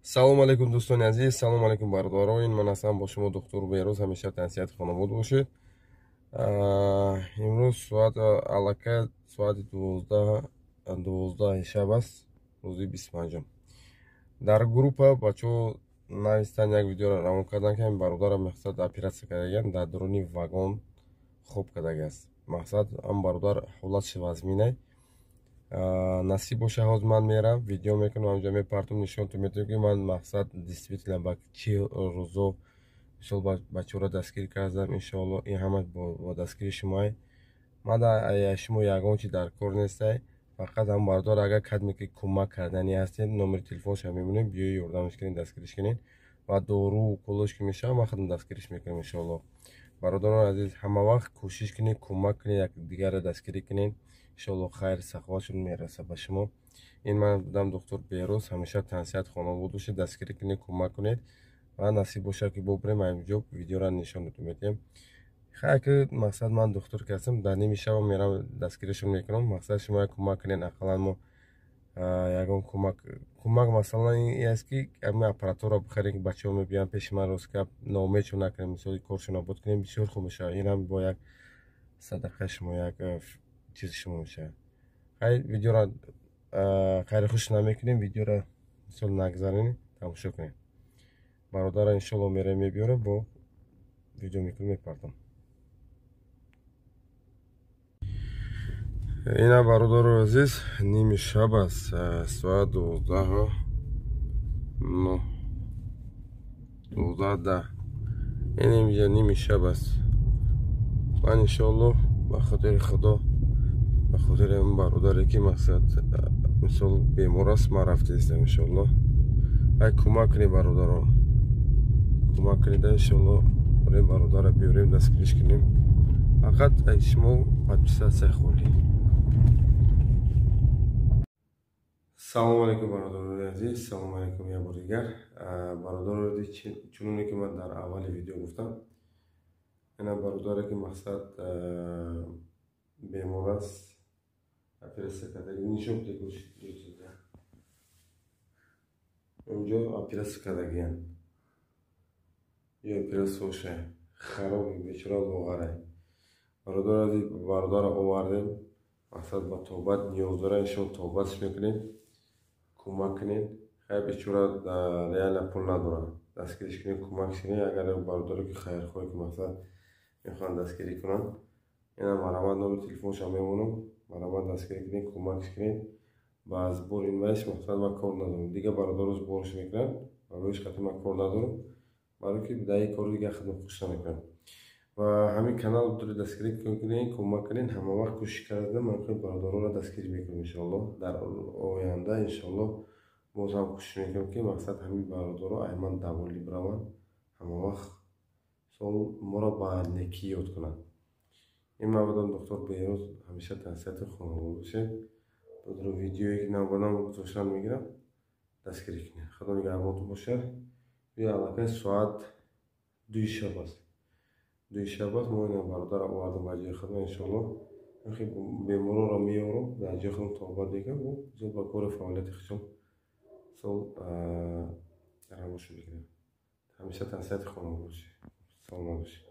Салом алейкум, дӯстони азиз, салом алейкум, бародаро. Ин ман ҳастам бо шумо, доктор Беҳрӯз. Ҳамеша тансиҳати хонавод бошед. Имрӯз соат аллакай соати 12:12 шаб аст, рӯзи 25-ум. Дар группа бачаҳо навистан, як видеоро равон кардан, ки бародарам мақсад оператсия кардагиан, дар дуруни вагон хоб кардагиаст. Мақсад, ам бародар ҳолатш вазминай. Насиб боша, ҳоз ман мерам, видео мекунам, ҳамҷо мепартум, нишонтон метавонем, ки ман мақсад действительно ба чӣ рӯзо мисол бачаҳоро дастгирӣ кардам. Иншоалло, ин ҳама бо дастгирии шумоай. Ман шумо ягон чи дар кор нестай, фақат ҳам бародар, агар кадме ки кӯмак карданӣ ҳастед, номери телефонша мемонем, биёи ёрдамаш кунед, дастгириш кунед ва дору уколош ки мешавад, ман худам дастгириш мекунам, иншоалло. Бародарони азиз, ҳама вақт кӯшиш кунед, кӯмак кунед, якдигарро дастгирӣ кунед. Иншоалло, хайр саховатшон мерасад ба шумо. Ин ман будам, доктор Беҳрӯз. Ҳамеша тансиҳат хонавод бошед, дастгирӣ кунед, кӯмак кунед ва насиб бошад, ки бобирем, ҳаминҷо видеоро нишонатон медиҳем. Хайр, ки мақсад, ман духтур ки ҳастам, дар ними шаба мерам, дастгиришон мекунам. Мақсад, шумо як кӯмак кунед, ақаллан мо ягон кӯмак, масалан, ин аст, ки ҳамин аппаратура бихарем, ки бачаҳо мебиёянд пеши ман, рост гап, ноумедшон накунем, мисоли коршон обод кунем, бисёр хуб мешавад. Ин ҳам бо як садақаи шумо, як чизи шумо мешавад. Хайр, видеоро хайри хуш намекунем, видеоро мисол нагзаронем, тамошо кунем. Бародарро, иншоалло, мерем, мебиёрем, бо видео мекунем, мепартам. Ина, бародару азиз, ними шаб аст, соат 12:09, 12:10. Ин инҷа ними шаб аст. Ман, иншоалло, ба хотири Худо, ба хотири ин бародаре, ки мақсад, мисол, бемор аст, ман рафтаистам, иншоалло. Ай, кӯмак кунед, бародарон, кӯмак кунед, иншоалло, барои бародарро биёрем, дастгириш кунем. Фақат шумо подписаться холӣ. Салому алейкум, бародарони азиз, салому алейкум як бор дигар. Бародарони, чуноне ки ман дар аввали видео гуфтам, ина бародаре, ки мақсад, бемор аст, оператсия кардаги, нишон бидед, инҷо оператсия кардагиян, ё оператсияоша хароби, бечора лоғарай. Бародари азиз, бародарро овардем, мақсад, ба тобат ниёз дора, иншоалло, тобатш мекунем, кӯмак кунед. Хайр, бечора реально пул надорад, дастгириш кунед, кӯмакш кунед. Агар бародаре, ки хайрхоҳе, ки мақсад, мехоҳанд дастгирӣ кунанд, ина марҳамат, номери телефонша мемонам, марҳамат, дастгирӣ кунед, кӯмакш кунед. Ба сбор инвайш, мақсад, ман кор надорам, дигар бародаро сборш мекунанд, бароиш қатъи ман кор надорам, барое ки дар ин корро дигар худам хуш намекунам. Ва ҳамин канал дастгирӣ кунед, кӯмак кунед. Ҳама вақт кӯшиш карда, ман худ бародаронро дастгирӣ мекунам, иншоалло. Дар оянда, иншоалло, боз ҳам кӯшиш мекунам, ки мақсад, ҳамин бародаро ай ман даволӣ бираванд, ҳама вақт сол моро ба некӣ ёд кунанд. Ин ман будам, доктор Беҳрӯз. Ҳамеша тансиҳати хонавод бошед. Бародаро, видеое ки навбанав гузоштан мегирам, дастгирӣ кунед. Худо нигаҳбонтон бошад. Биё, аллакай соат 2 шаб аст, 2 шаб аст. Мо ина бародарро овардам ба ҷои худам, иншоалло, беморонро меорам, дар ҷои худам тобат мекунам, мисол, ба кори фаъолияти худшон сол равошо мекунам. Ҳамеша тансиҳати хонавод бошед, саломат бошед.